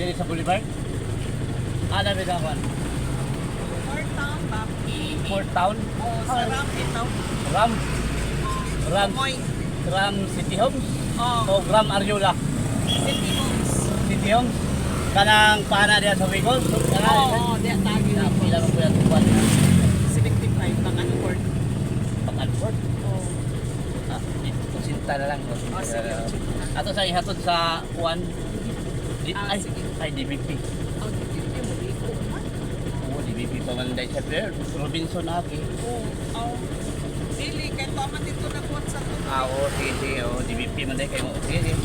Diri sa Boulevard? Ah, dami sa kwan. Port Town ba? Port Town? Oh, sa Ram ito. Ram? Ram? Moy. Ram City Homes? Oh, O Ram Ariola? City Homes. City Homes? Kanang pana diya sa Bicol? Kanang Oo, oh, diya tagi Na, pila man ko yung tuwan. 75 back and forth. Back and forth. Oh. Ah, 80 na lang. Oh, sige, 80. Ato sa ihatod sa kuan. Di, Ah, ay, sige. ay, DBP. Oh, di mo di ko man. Oo, DBP pa man dahil sa Blair. Robinson Aki. Oh, oh. Dili kay pa man dito na kuan sa to. Ah, oo, sige, sige. Oo, DBP man dahil kayo. Sige, sige.